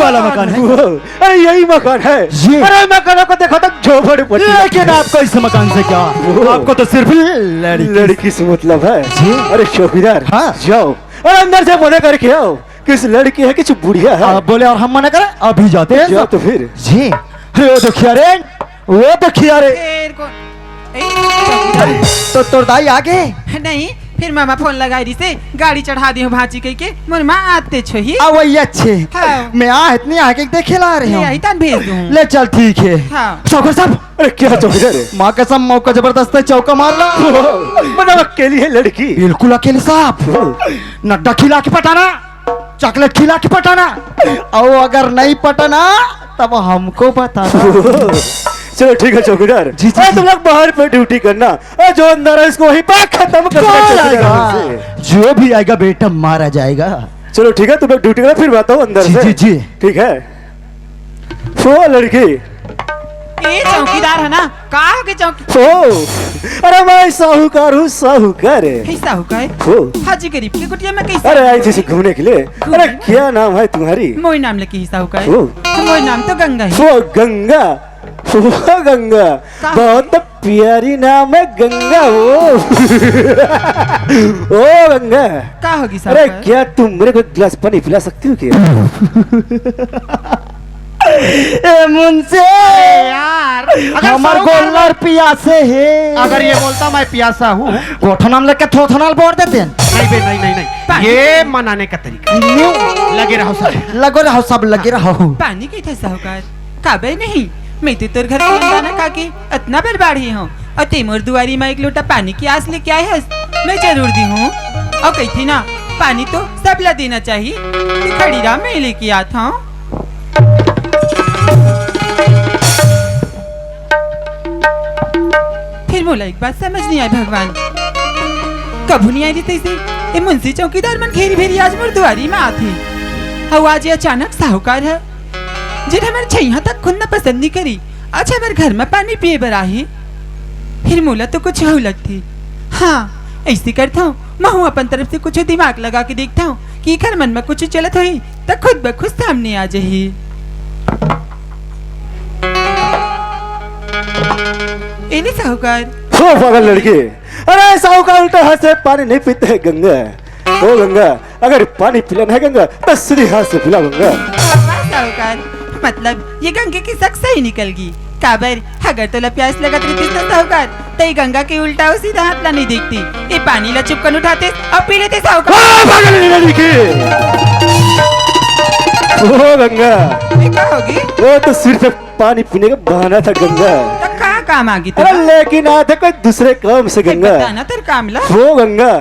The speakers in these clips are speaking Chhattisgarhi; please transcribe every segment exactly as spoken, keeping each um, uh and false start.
वाला मकान है। वो, अरे, यही मकान है। ये। अरे, मकानों को देखो तो झोपड़पट्टी। लेकिन आपको इस मकान से क्या? वो। आपको तो सिर्फ लड़की लड़की से मतलब है। जी। अरे, चौकीदार, हाँ। जाओ, अरे, अंदर से मना करके आओ। किस लड़की है, किस बुढ़िया है? आप बोले और हम मना करें? अभी जाते हैं जाओ सब। तो फिर। जी। अरे, वो देखिए रे, वो देखिए रे। ए, कौन? ए, चौकीदार। तो तोर दाई आगे? नहीं, फिर मामा फोन लगाई रहिसे, गाड़ी चढ़ा दिहूं भांची कहिके, मोर माँ आते छोही। आ, वही अच्छे। हाँ। मैं आ इतनी आगे देखे ला रही ले हूँ। आई तन भेज दूँ। ले चल, ठीक है। हाँ। साहूकार साहब। अरे क्या चौकीदार है? माँ कसम, मौका जबरदस्त है, चौका मार ला। मतलब अकेली है लड़की? बिल्कुल अकेली साहब। नड्डा खिला के पटाना, चॉकलेट खिला के पटाना, और अगर नहीं पटाना तब हमको बताना। चलो ठीक है चौकीदार। जी, जी, अरे जी। तुम लोग बाहर पे ड्यूटी करना, अरे जो अंदर है इसको वहीं पर खत्म करना है कौन चौकीदार आएगा? से। जो भी आएगा बेटा मारा जाएगा। चलो ठीक है, तुम लोग ड्यूटी करो, फिर बताओ अंदर जी, से। जी, जी। ठीक है। वो लड़की। ए चौकीदार है ना? का हो के चौकी? ओ, अरे मैं साहूकार हूँ, साहूकार। हे साहूकार? हो। हाजी गरीब की कुटिया में कैसे? अरे आई थी इसे घूमने के लिए। घूमने? अरे क्या नाम है तुम्हारी? मोई नाम लेके ही साहूकार। हो। मोई नाम तो गंगा है। वो गंगा, वो गंगा, का? बहुत प्यारी नाम है गंगा। वो ओ गंगा, का होगी अरे साहूकार? क्या तुम मेरे को एक गिलास पानी पिला सकती हो क्या? ए मुंशी, अरे यार, अगर हमार साहूकार गोल्लर पियासे हे। अगर ये बोलता मैं पियासा हूँ। गोठनम लेके थोथनल बोर देते हैं। नहीं बे, नहीं, नहीं, नहीं। पानी ये मनाने का तरीका। न्यू। लगे रहो सब। लगो रहो सब, लगे रहो। पानी की थे साहूकार? काबे नहीं, मैं तो तोर घर के अंदर ना खा के अतना बरबाद ही हूँ, और ते मोर दुआरी में एक लोटा पानी की आस लेके आए हस, मैं जरूर दी हूँ। और कही थी ना, पानी तो सब ला देना चाहिए, तू खड़ी रहा, मैं लेके आता हूँ। फिर मोला एक बात समझ नहीं आई भगवान, कभू नहीं आई रही तैसे ये मुंशी चौकीदार मन घेरी भेरी आज मोर दुआरी में आथे। अउ आज ये अचानक साहूकार है, जिन हमर छइहा तक खुद न पसंद नहीं करी, आज हमर घर में पानी पिए बर आही। फिर मोला तो कुछ हो लगती। हाँ, ऐसे करता हूँ, मैं हूँ अपन तरफ से कुछ दिमाग लगा के देखता हूँ कि घर मन में कुछ चलत होही, त खुद ब खुद सामने आ जाही। ए ले साहूकार। हो पागल लड़की, अरे साहूकार उल्टा हाथ से पानी नहीं पीते हैं गंगा। ओ गंगा, अगर पानी पिलाना है गंगा, तो सीधे हाथ से पिला गंगा। वाह साहूकार, मतलब ये गंगे की शक सही निकल गई। काबर, अगर तोला प्यास लगत रहितिस ना साहूकार, त ये गंगा के उल्टा अउ सीधा हाथ ला नहीं देखती, ये पानी ला चुपकन उठाते और पी लेते साहूकार। वाह, पागल लड़की। ओ गंगा, ये का होगी? वो तो सिर्फ पानी पीने का बहाना था गंगा। तो का काम आ गई अरे तेरा? लेकिन आया था कोई दूसरे काम से ए, गंगा। बता ना तेरे काम ला। वो गंगा,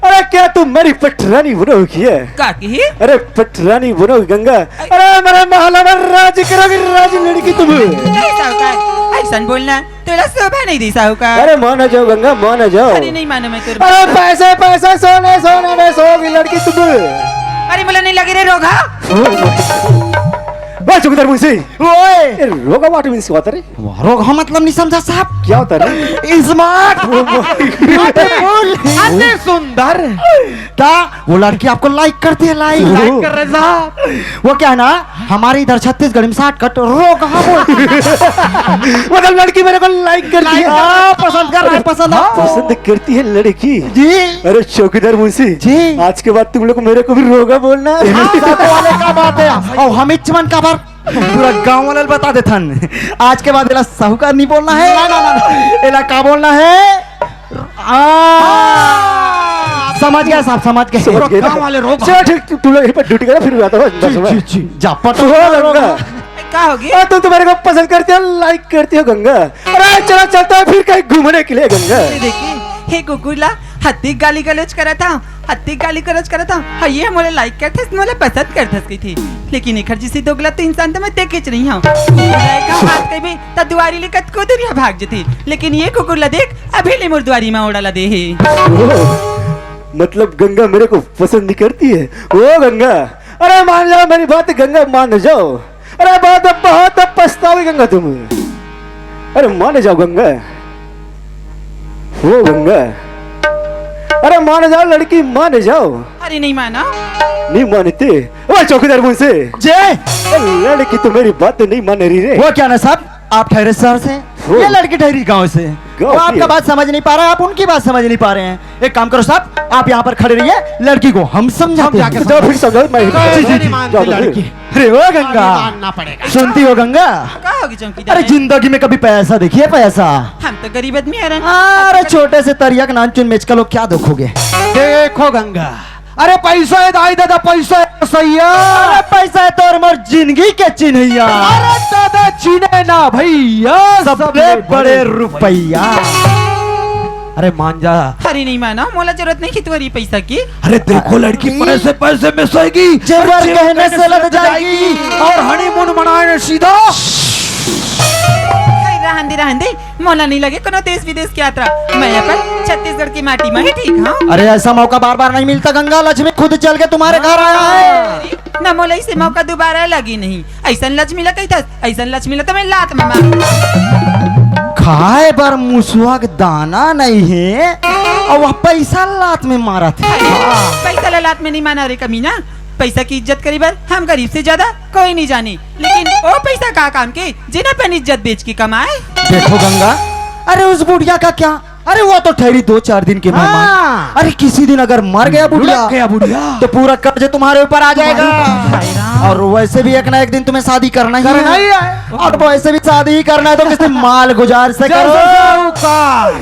अरे क्या तुम मेरी पटरानी बनोगी है? का की? अरे पटरानी बनोगी गंगा। अरे मेरे महला में राज करोगी, राज लड़की तुम। नहीं साहूकार, ऐसन बोलना तेरा शोभा नहीं दी साहूकार। अरे मान जाओ गंगा, मान जाओ। अरे नहीं मानो मैं तेरे अरे पैसे, पैसे, सोने, सोने में सोगी लड़की तुम। अरे मुला नहीं लगे रे रोगा। वाह चौकीदार मुंशी। ओए। ए, रोगा what means होता रे? रोगा मतलब नहीं समझा साहब। क्या होता रे? Smart। Oh my God। Beautiful। अति सुंदर। ता वो लड़की आपको like करती है, like। Like कर रहे साहब। वो क्या है ना, हमारे इधर छत्तीसगढ़ी में shortcut रोगा बोलते हैं। मतलब लड़की मेरे को like करती है। Like। हाँ, पसंद कर रहा है, पसंद। हाँ। पसंद करती है लड़की। जी। अरे चौकीदार मुंशी। जी। आज के बाद तुम लोग मेरे को भी रोगा बोलना। हाँ, सब वाले का बात है। और हम इच मन का बार पूरा गांव वाले बता देथन, आज के बाद एला साहूकार नहीं बोलना है। ना, ना, ना, ना। एला का बोलना है? आ, समझ गया साहब, समझ गए। समझ गए ना? गांव वाले रोग। चलो ठीक, तु-, तुम लोग यहीं पर ड्यूटी करो, फिर आता हूँ। जी, जी, जी। जा, पटक हो गंगा। का होगी? और तुम तो मेरे को पसंद करती हो, like करती हो गंगा। अरे चलो चलता है फिर कहीं घूमने के लिए गंगा। ये देखिए, हे कुकुर ला, हत्ती गाली गलौज करा था, हत्ती गाली गलौज करा था। हाँ, ये मोला like करथस, मोला पसंद करथस कही थी। लेकिन एखर जैसी दोगला तो इंसान तो मैं देखे च नहीं हूँ। कुकुर ला एक बात कही त दुआरी ले कतको दूरिया भाग जथे। लेकिन ये कुकुर ला देख, अभी ले मोर दुआरी में ओड़ा ला दे हे। ओह, मतलब गंगा मेरे को पसंद नहीं करती है? ओ गंगा, अरे मान जाओ मेरी बात गंगा, मान जाओ। अरे बाद में बहुत पछताओगी गंगा तुम। अरे मान जाओ गंगा, ओ गंगा, अरे मान जाओ लड़की, मान जाओ। अरे नहीं माना। नहीं मानते? ओ चौकीदार मुंशी। जे? ए, लड़की तो मेरी बात नहीं मान रही रे। वो क्या ना साहब, आप ठहरे शहर से, वो ये लड़की ठहरी गांव से। गांव वो आपका बात समझ नहीं पा रहा है, आप उनकी बात समझ नहीं पा रहे हैं। एक काम करो साहब, आप यहाँ पर खड़े रहिए, लड़की को हम समझाते हैं। जाओ फिर समझाओ, मैं ही जाओ, जाओ, जाओ, लड़की। अरे ओ गंगा, मानना पड़ेगा। सुनती हो गंगा? का होगी चौकीदार? अरे जिंदगी में कभी पैसा देखिए, पैसा? हम तो गरीब आदमी है रे। अरे छोटे से तरिया के नानचुन बेच के लोग क्या देखोगे? देखो गंगा, अरे पैसा है दाई दादा, पैसा है सैया। अरे पैसा है तोर मोर जिंदगी के चिन्हैया। अरे दादा चिन्हे ना भैया, सबले सबले बड़े बड़े रुपैया। अरे मान जा। अरे नहीं माना, मोला जरूरत नहीं कि तुम्हारी पैसा की। अरे देखो लड़की अरे। पैसे पैसे में सोएगी। जेवर अरे जेवर कहने कहने से से लद लद जाएगी। जाएगी। और हनीमून मनाए ने सीधा। अरे रहन दे, रहन दे, मोला नहीं लगे कोनो देश विदेश की यात्रा। मैं अपन छत्तीसगढ़ की माटी में ही ठीक हूँ। अरे ऐसा मौका बार बार नहीं मिलता गंगा, लक्ष्मी खुद चल के तुम्हारे घर आया है। अरे, ना मोला इसे मौका दोबारा लगी नहीं। ऐसन लक्ष्मी ला कही था, ऐसन लक्ष्मी ला तो मैं लात में मार। खाए बर मुसवा के दाना नहीं है और वह पैसा लात में मारा था। पैसा ला लात में नहीं माना रे कमीना, पैसा की इज्जत करी बर हम गरीब से ज्यादा कोई नहीं जाने, लेकिन वो पैसा का काम के जिन अपन इज्जत बेच के कमाए। देखो गंगा, अरे उस बुढ़िया का क्या, अरे वो तो ठहरी दो चार दिन की मेहमान। हाँ। अरे किसी दिन अगर मर गया बुढ़िया, लुढ़क गया बुढ़िया। तो पूरा कर्ज तुम्हारे ऊपर आ जाएगा। तुम्हारे ऊपर आ जाएगा। और वैसे भी एक ना एक दिन तुम्हें शादी करना ही करना है। ही है। और वैसे भी शादी ही करना है तो किसी माल गुजार से जैसे करो। साहूकार।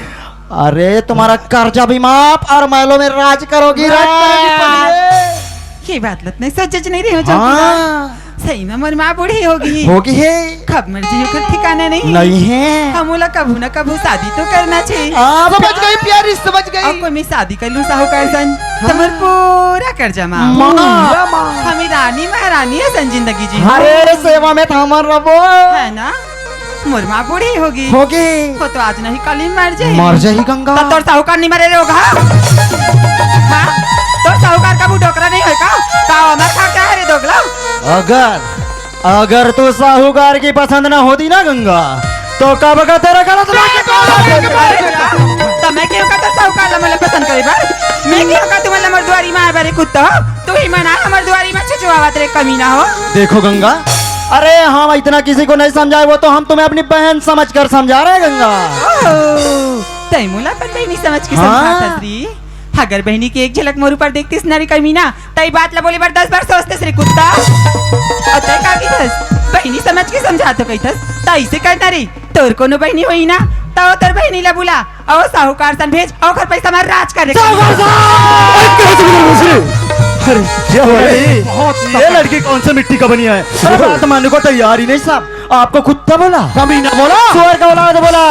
अरे तुम्हारा कर्जा भी माफ और महलों में राज करोगी राज करोगी राज। पगले। ये बात लत नहीं सच जच नहीं रही हो चौकीदार। हाँ। सही में मोर माँ बूढ़ी होगी। होगी है। कब मर जाही ओकर ठिकाना नहीं। नहीं है। हम ओला कभू न कभू शादी तो करना चाहिए। हाँ, समझ गई प्यारी, समझ गई। अब कोई मैं शादी कर लूँ साहूकार सन, हाँ। तो मोर पूरा कर्जा माफ। माँ। पूरा माँ। हमें रानी महारानी असन जिंदगी जी। अरे सेवा में था मन रबो। है ना? मोर माँ बूढ़ी होगी। होगी। वो तो आज नहीं कल ही मर जाही। मर जाही गंगा। तो तोर साहूकार नहीं मरे रे होगा? हाँ? तोर साहूकार का मुंह डोकरा नहीं होय का? का अमर खा क्या है रे दोगला? अगर, अगर तू साहूकार की पसंद ना होती ना गंगा, तो कब का तेरा गलत अरे, तो मैं क्यों का तोर साहूकार ला मोला पसंद करे बर? मैं क्यों का तुम्हारा मोर दुआरी मार बारे कुत्ता हो? तू ही मना हमर दुआरी में छुछुआवत रे कमीना हो। देखो गंगा, अरे हम इतना किसी को नहीं समझाए, वो तो हम तुम्हें अपनी बहन समझकर समझा रहे हैं गंगा। ओहो, तै मोला अपन बहनी समझ के हाँ। समझाथस री। अगर बहनी के एक झलक मोर ऊपर देखतिस ना रे कमीना, तै बात ला बोले बर दस बार सोचतिस रे कुत्ता। और तै का किथस? बहनी समझ के समझा तो कहिथस, तै इसे करना रे। तोर कोनो बहनी होई ना, त तोर बहनी ला बुला, अउ साहूकार सन भेज, अउ ओकर पैसा मार राज कर रे। साहूकार साहब! अरे, क्या हो रहा है? बहुत ये लड़की कौन से मिट्टी का बनी है? अरे, बात मानने को तैयार ही नहीं साहब। आपको कुत्ता बोला? कमीना बोला? सुअर का औलाद बोला?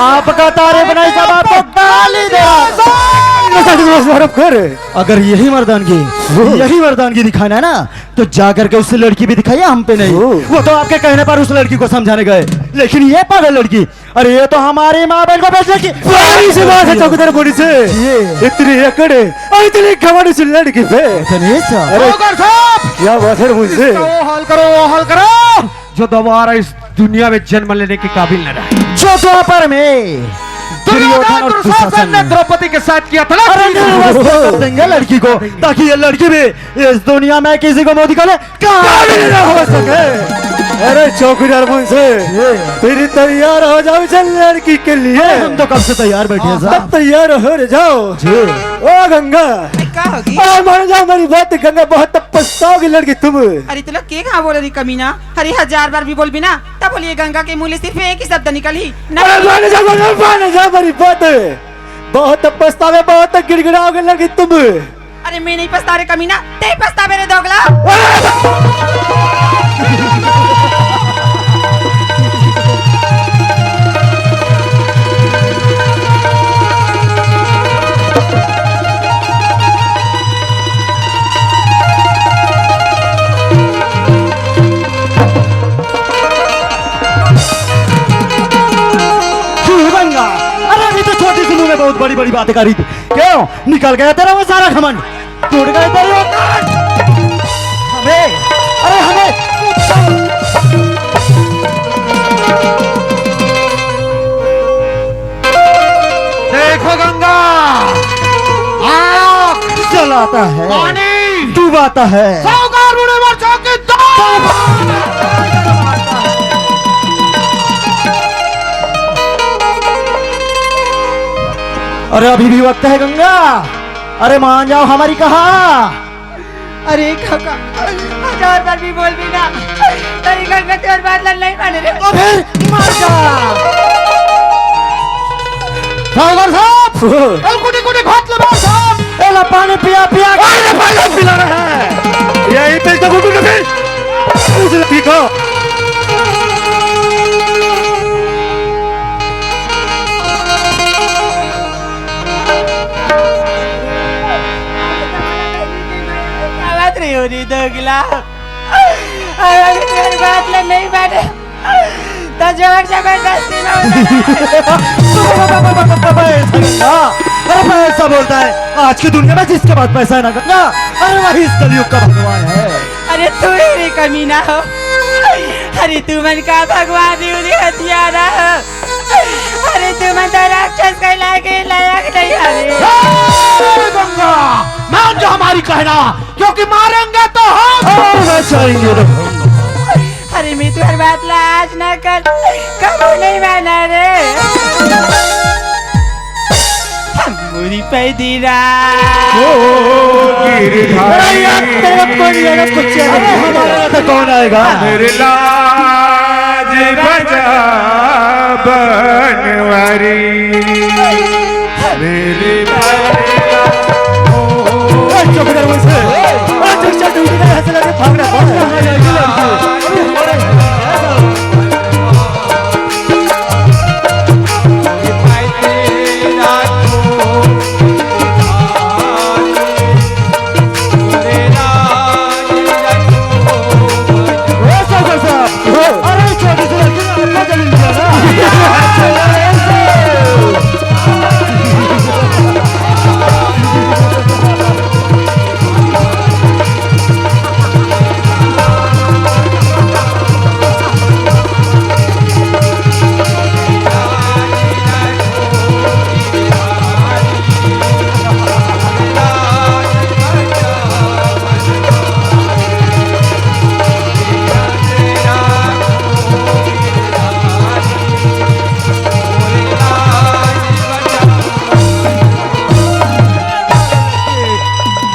आपका तारीफ नहीं साहब, आपको गाली दे रहा। अगर यही मर्दानगी, यही मर्दानगी दिखाना है ना, तो जा करके उससे लड़की भी दिखाइए, हम पे नहीं। वो तो आपके कहने पर उस लड़की को समझाने गए, लेकिन ये पागल लड़की, अरे ये तो हमारी माँ बहन को बेचने की। बड़ी सी बात है चौकीदार बूढ़ी से। ये। इतनी एकड़ और इतनी घमंड उस लड़की पे। इतनी सा। अरे साहूकार साहब! क्या बात है मुझसे? इसका वो हाल करो, वो हाल करो, जो दोबारा इस दुनिया में जन्म लेने के काबिल न रहे। जो द्वापर में दुर्योधन और दुर्योधन दुशासन ने ने। द्रौपदी के साथ किया था ना, अरे नहीं, वो कर देंगे लड़की को, ताकि ये लड़की भी इस दुनिया में किसी को मुंह दिखाने काबिल ना हो सके। अरे चौकीदार मुंशी, ये। फिर तैयार हो जाओ इस लड़की के लिए। अरे हम तो कब से तैयार बैठे हैं हाँ, साहब। तब तैयार हो रे जाओ। जी। ओ गंगा, का होगी? ओ मान जाओ मेरी बात गंगा, बहुत पछताओगी लड़की तुम। अरे तोला के कहाँ बोले रे कमीना? अरे हजार बार भी बोलबी ना, तब बोलिए गंगा के मुंह ले सिर्फ एक ही शब्द निकलही। अरे मान जाओ, मान जाओ मेरी बात। बहुत पछतावे, बहुत गिड़गिड़ाओगे लड़की तुम। अरे मैं नहीं पछता रे कमीना, तै पछतावे रे दोगला। क्यों बंगा? अरे अभी तो छोटी सी मुंह में बहुत बड़ी बड़ी बातें कर रही थी। क्यों? निकल गया तेरा वो सारा घमंड। टूट गए तेरे वो कान। अबे, अरे हमें। देखो गंगा, आता है, पानी। डुबाता है। साहूकार बूढ़े बादशाह की दो। अरे, अभी भी वक्त है गंगा। अरे, मान जाओ हमारी कहा। अरे काका, हजार बार भी बोल भी ना, तेरी गंगा तेरी बात ला नहीं माने रे। तो फिर मर जा। साहूकार साहब, ओ। एला कुटी कुटी भात ला साहब। एला पानी पिया पिया के। अरे, पानी पिला रहा है। यही पे तो कुटी कुटी। उस लड़की को। का बात रही हो रही दोगला? अरे, अभी तेरी बात ले नहीं बैठे, तो जोर जबरदस्ती में हो जाए। अरे, पैसा बोलता है, आज की दुनिया में जिसके पास पैसा है ना गंगा, अरे, वही इस कलयुग का भगवान है। अरे, तू ही रे कमीना हो। अरे, तू मन का भगवान ही उन्हीं हथियारा हो। अरे, तू मन तो राक्षस कहलाए के लायक नहीं हरे। हे गंगा, मान जा हमारी कहना, क्योंकि मारेंगे तो हम। और बचाएंगे तो हम। अरे, मैं तुम्हारी बात ला आज ना कर, कबू नहीं माना रे। हम बुरी पैदी रा। ओ गिरधारी। अरे यार, तेरे को कोई नहीं आएगा, कुछ नहीं आएगा। अरे, हमारे यहाँ से कौन आएगा? मेरे लाज बजा बनवारी। मेरे ए, चौकीदार वैसे। ए, चल, चल, ड्यूटी कर, यहाँ से लगे भाग रहा, भाग रहा।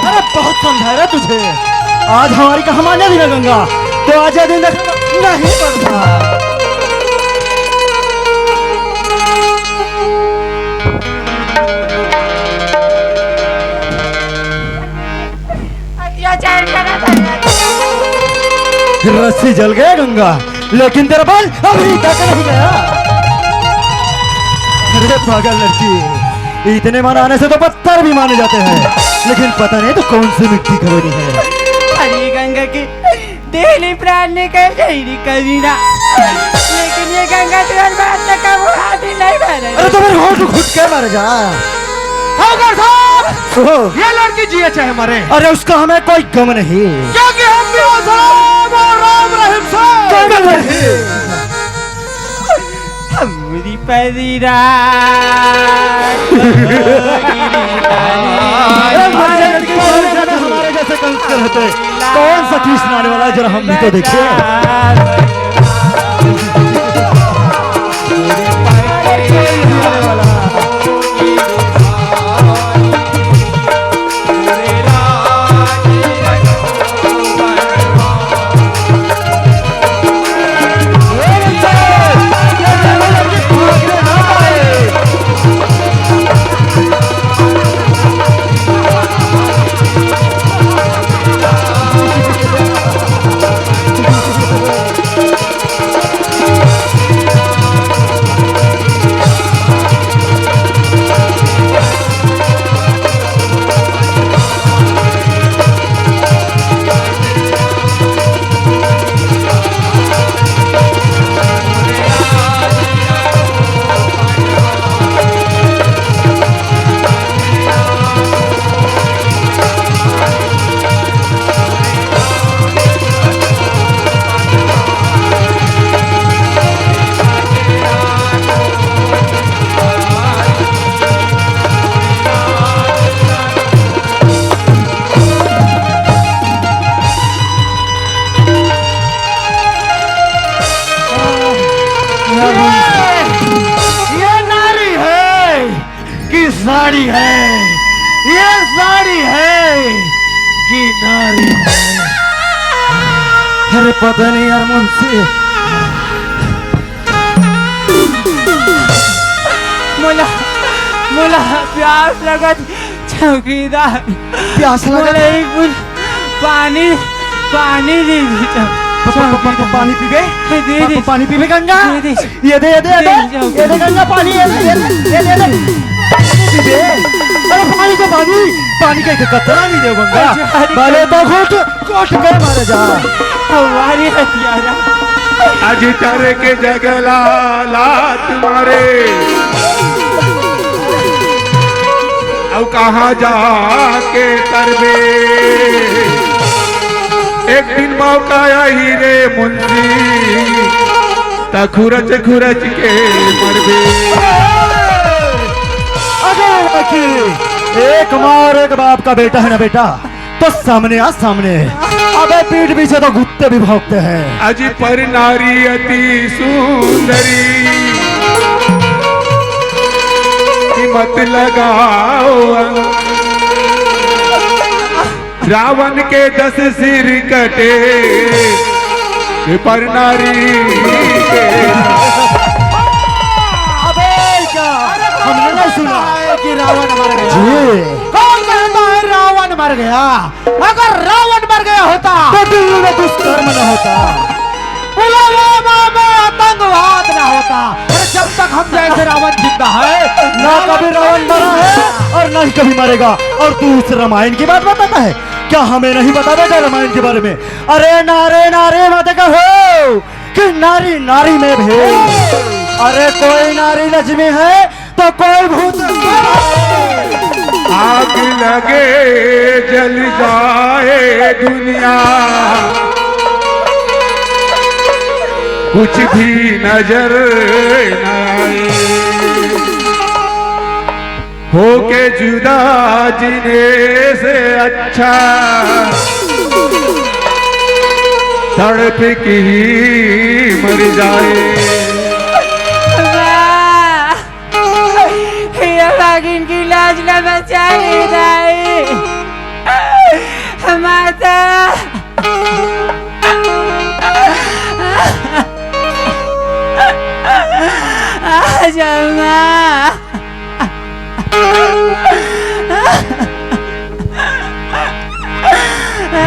अरे, बहुत समझाया तुझे। आज हमारी कहा मानेगी ना गंगा, तो आज यह दिन देख नहीं बनता। अत्याचार करा था। रस्सी जल गया गंगा, लेकिन तेरा बल अभी तक नहीं गया। अरे पागल लड़की, इतने मनाने से तो पत्थर भी माने जाते हैं, लेकिन पता नहीं तो कौन सी मिट्टी का बनी है। अरे गंगा की देली प्राण निकल जाएगी कमीना, लेकिन ये गंगा तुम्हारे बात तक का वो हाथ ही नहीं भरे। अरे तो मेरे होठ घुट के मर जा। साहूकार साहब, ओहो। ये लड़की जिए चाहे मरे। अरे उसका हमें कोई गम नहीं। क्योंकि हम भी वो सलाम और राम रहीम से। गम नहीं। हमरी परिरा। अरे मर जा लड़की, मर जा, हमारे जैसे कंस रहते। कौन सा खींचने वाला है, जरा हम भी तो देखिए। है, ये साड़ी है कि नारी है? अरे पता नहीं यार मुंशी। मोला, मोला प्यास लगत चौकीदार। प्यास लगत? मोला एक बूंद पानी, पानी दे दे चौ-, प-, प-, प-, प-, चौकीदार। पानी पीबे? दे दे। प-, प-, पानी पीबे गंगा? दे दे। ये दे, ये दे, ये दे। दे, ये दे गंगा पानी, ये दे, ये दे, ये दे, ये दे। अरे पानी दे, पानी, पानी के कतरा नहीं दे गंगा। अरे, अरे, भले तो घुट, घुट के मर जा। हमारी हत्यारा। आज डर के जगला लात मारे। अउ कहाँ जाके करबे? एक दिन मौका आही रे मुंशी, त खुरच खुरच के मरबे। अगर वकील, एक माँ और एक बाप का बेटा है ना बेटा, तो सामने आ, सामने। अबे पीठ पीछे तो कुत्ते भी भौंकते हैं। अजी पर नारी अति सुंदरी, कि मत लगाओ अंग। रावण के दस सिर कटे, ये पर नारी के। अबे क्या? हमने नहीं सुना है कि रावण मर गया? जी। कौन कहता है रावण मर गया? अगर रावण मर गया होता, तो दिल्ली में दुष्कर्म न होता। पुलवामा में आतंकवाद ना होता। और जब तक हम जैसे रावण जिंदा है, ना कभी रावण मरा है और ना ही कभी मरेगा। और तू उस रामायण की बात बताता है क्या? हमें नहीं बतावे क्या रामायण के बारे में? अरे नारे नारे मत कहो कि नारी नारी में भेद। अरे कोई नारी लक्ष्मी है तो कोई भूत। आग लगे जल जाए दुनिया, कुछ भी नजर न आए। होके जुदा जीने से अच्छा तड़प के ही मर जाए। ये भागिन की लाज न बचाई दाई। माता। आ जाओ माँ।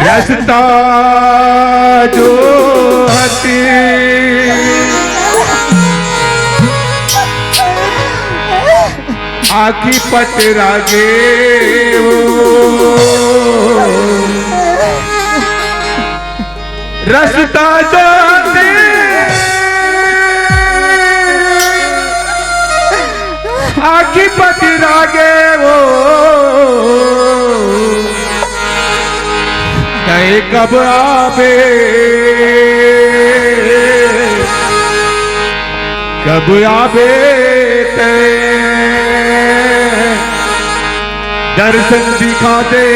रस्ता जो हती आखी पतरा गे वो रस्ता जो हती आखी पतरा गे वो तय कब आबे, कब आबे तय दर्शन दिखा दे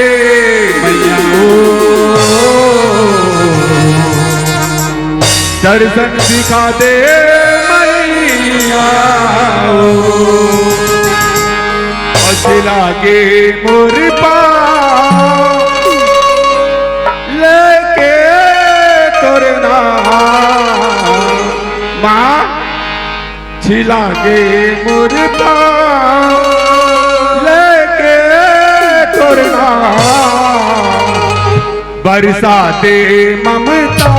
मैया ओ। दर्शन दिखा दे मैया ओ, पछला के मोर पाँव लेके तोर नाम माँ छिला के मोर पाँव लेके तोर नाम बरसा दे ममता।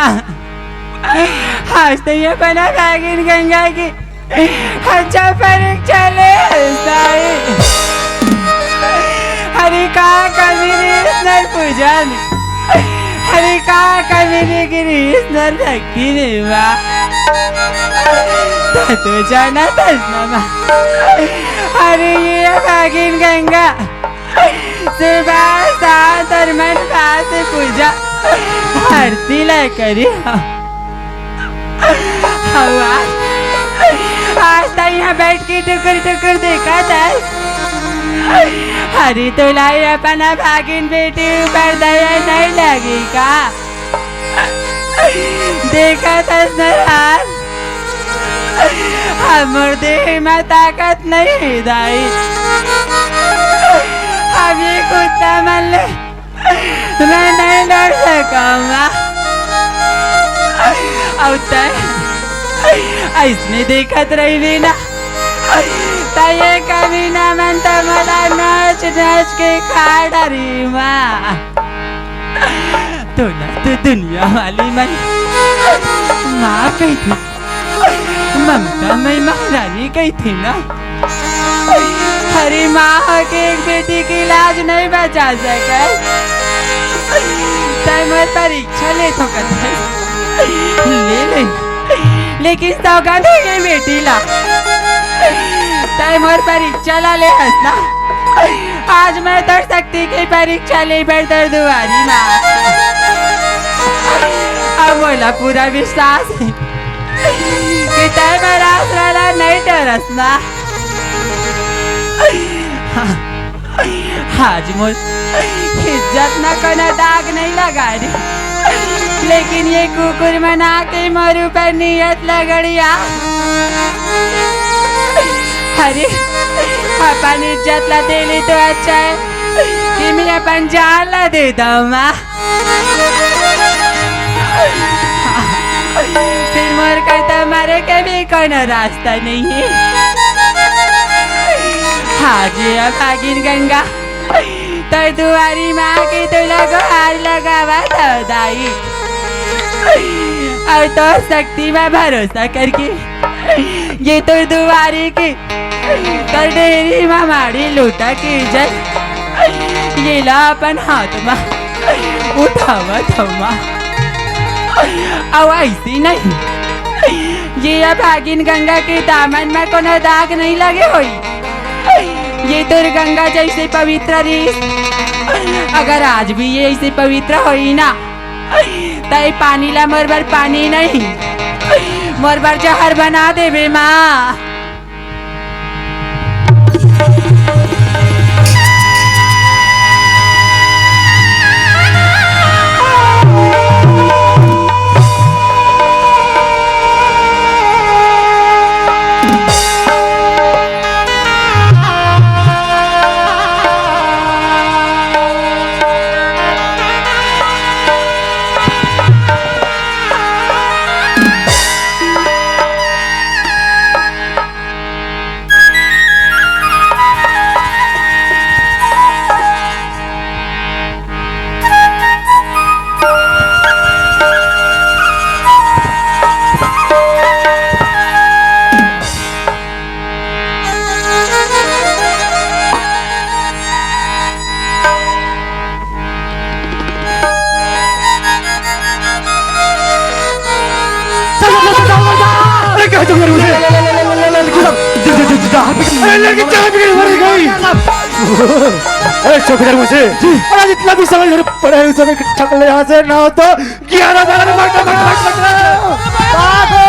आज तो ये बना भागिन गंगा की अच्छा परीक्षा ले, दाई। अरे का कमी रहिस नर पूजा में, अरे का कमी रहिस नर भक्ति में माँ। तो, तो जाना तस ना माँ। अरे ये भागिन गंगा सुबह शाम तोर मन पास पूजा आरती ला करी। हवा, आज तो यहाँ बैठ के टुकुर टुकुर देखा था। अरे तोला ही अपन भागिन बेटी ऊपर दया नहीं लगी का? देखा था सरार, हमर देह में ताकत नहीं है दाई। अब ये कुत्ता मन ले मैं नहीं लड़ सकूंगा। अउ तै अइसने देखत रहिबे ना, त ये कमीना मन त मोला नोच नोच के खा डरही माँ। तोला तो दुनिया वाली मन माँ कहिथे, ममता मई महारानी कहिथे ना। अरे माँ होके एक बेटी के लाज नहीं बचा सकत। तै मोर परीक्षा ले तो कथे। ले ले। लेकिन सौगंध है ये बेटी ला। तै मोर परीक्षा ला ले हस ना। आज मैं तोर शक्ति के परीक्षा ले बर तोर दुआरी माँ। अब मोला पूरा विश्वास है कि तै मोर आसरा ला नहीं टरस ना। आज मोर इज्जत ना कोनो दाग नहीं लगा रे, लेकिन ये कुकुर मन आके मोर ऊपर नियत लगड़िया। अरे, अपन इज्जत ला देली तो अच्छा है कि मैं अपन जान ला दे दऊं माँ। फिर मोर करा त मरे के भी कोनो रास्ता नहीं है। हाँ जी, अभागिन गंगा, तोर दुआरी माँ के तोला गोहार लगावत हव दाई। अउ तोर शक्ति में भरोसा करके ये तोर दुआरी के तोर डेरी म माड़ी लोटा के जल ये ला अपन हाथ म उठावत हव माँ। अउ अइसे नहीं, ये अभागिन गंगा के दामन म कोनो दाग नहीं लगे होई। ये तोर गंगा जैसे पवित्र रहिस, अगर आज भी ये ऐसे पवित्र होई ना, त ये पानी ला मोर बर पानी नहीं, मोर बर जहर बना देबे माँ। अरे, क्या चौकीदार मुझे? अरे, लड़की चाय पी के मर गई। अरे, चौकीदार मुझे। जी। अरे, जितना भी समय घर पड़ा है, उस समय इकट्ठा कर ले यहाँ से, ना हो तो ग्यारह बारह, भाग, भाग, भाग, भाग, भाग।